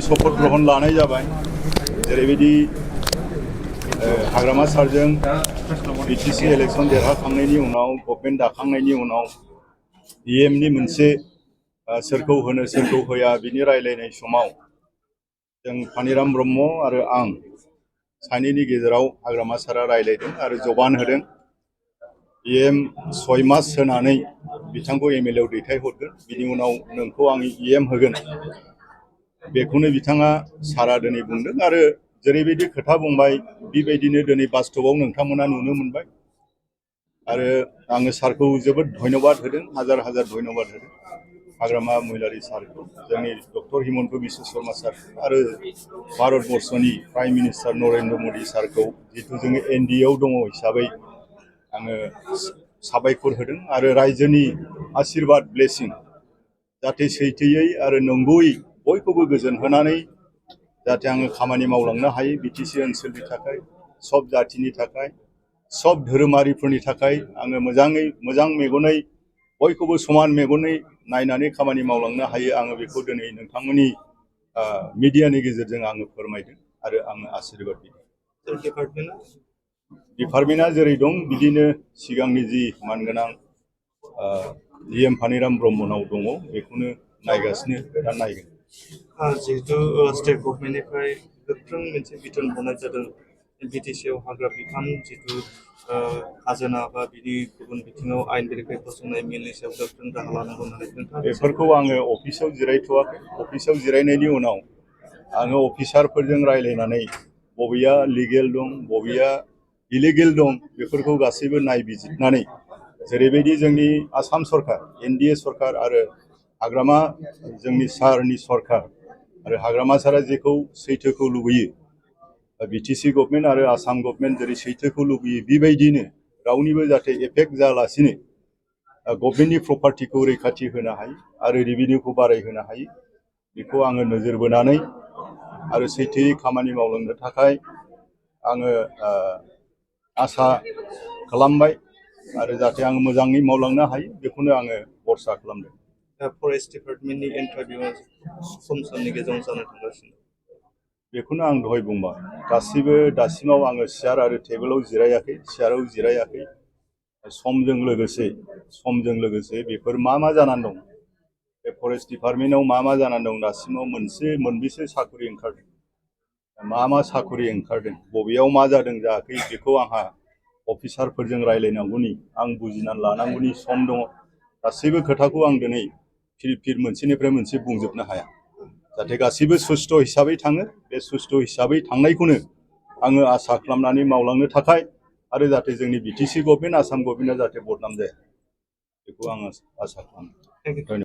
शपथ ग्रहण लानाय जाबाय जेरैबायदि हाग्रामा सारजों बिटिसि इलेक्शन देरहाखांनायनि उनाव गभर्नमेन्ट दाखांनायनि उनाव इएमनि मोनसे सोरखौ होनो सोरखौ होया बिनि रायलायनाय समाव जों फानिराम ब्रह्म आरो आं सानैनि गेजेराव हाग्रामा सारा रायलायदों आरो जबान होदों इएम 6 मास होनानै बिथांखौ एमएलए आव दैथायहरगोन बिनि उनाव नोंखौ आं इएम होगोन बेखौनो बिथाङा सारा दिनै बुंदों आरो जेरैबायदि खोथा बुंबाय बेबायदिनो दिनै बास्तबआव नोंथांमोना नुनो मोनबाय आरो आङो सारखौ जोबोद धन्यबाद होदों हाजार हाजार धन्यबाद होदों हाग्रामा महिलारी सारखौ जोंनि डक्टर हिमन्त बिश्व शर्मा सार आरो भारतबर्षनि प्राइम मिनिस्टार नरेन्द्र मोदी सारखौ जितु जोङो एनडिए आव दङ हिसाबै आङो साबायखर होदों आरो रायजोनि आशीर्बाद ब्लेसिं जाहाथे सैथोयै आरो नंगौयै बयखौबो गोजोन होनानै जाहाथे आङो खामानि मावलांनो हायो बिटिसि ओनसोलनि थाखाय सब जातिनि थाखाय सब धोरोमारिफोरनि थाखाय आङो मोजां मेगनै बयखौबो समान मेगनै नायनानै खामानि मावलांनो हायो आङो बेखौ दिनै नोंथांमोननि मिडियानि गेजेरजों आङो फोरमायदों आरो आङो आशीर्बाद बिदों डिपार्टमेन्टआ जेरै दं बिदिनो सिगांनि जि मानगोनां इएम फानिराम ब्रह्मनाव दङ बेखौनो नायगासिनो दा नायगोन जिहेतु स्टेट गभर्नमेन्टनिफ्राय गोख्रों मोनसे बिथोन हरनाय जादों बिटिसिआव हाग्रा बिफान जितु खाजोना बा बिनि गुबुन बिथिङाव आयेन बेरेखायै फसंनाय मेलनि सायाव गोख्रों राहा लानांगौ होननानै नोंथाङा बेफोरखौ आङो अफिसाव जिरायथ'वाखै अफिसाव जिरायनायनि उनाव आङो अफिसारफोरजों रायलायनानै बबेया लिगेल दं बबेया इलिगेल दं बेफोरखौ गासैबो नायबिजिरनानै जेरैबायदि जोंनि आसाम सरकार एनडिए सरकार आरो हाग्रामा जोंनि सारनि सरकार आरो हाग्रामा सारा जेखौ सैथोखौ लुबैयो बिटिसि गभर्नमेन्ट आरो आसाम गभर्नमेन्ट जेरै सैथोखौ लुबैयो बेबायदिनो रावनिबो जाहाथे एफेक्ट जायालासिनो गभर्नमेन्टनि प्रपार्टिखौ रैखाथि होनो हायो आरो रेभिनिउखौ बारायहोनो हायो बेखौ आङो नोजोर बोनानै आरो सैथोयै खामानि मावलांनो थाखाय आङो आसा खालामबाय आरो जाहाथे आं मोजाङै मावलांनो हायो बेखौनो आङो भरसा खालामदों फरेस्ट डिपार्टमेन्टनि इन्टारभिउआ खम समनि गेजेराव जानो थांगासिनो बेखौनो आं दहाय बुंबाय गासैबो दासिमाव आङो सियार आरो टेबोलाव जिरायाखै सियाराव जिरायाखै समजों लोगोसे बेफोर मा जानानै दं बे फरेस्ट डिपार्टमेन्टआव मा जानानै दं दासिमाव मोनबेसे साख्रि ओंखारदों मा साख्रि ओंखारदों बबेयाव मा जादों जायाखै बेखौ आंहा अफिसारफोरजों रायलायनांगौनि आं बुजिनानै लानांगौनि सम दङ गासैबो खोथाखौ आं दिनै फिर मोनसेनिफ्राय मोनसे बुंजोबनो हाया जाहाथे गासैबो सुस्थ' हिसाबै थाङो बे सुस्थ' हिसाबै थांनायखौनो आङो आसा खालामनानै मावलांनो थाखाय आरो जाहाथे जोंनि बिटिसि गभर्नमेन्ट आसाम गभर्नमेन्टआ जाहाथे बदनाम जाया बेखौ आङो आसा खालामो।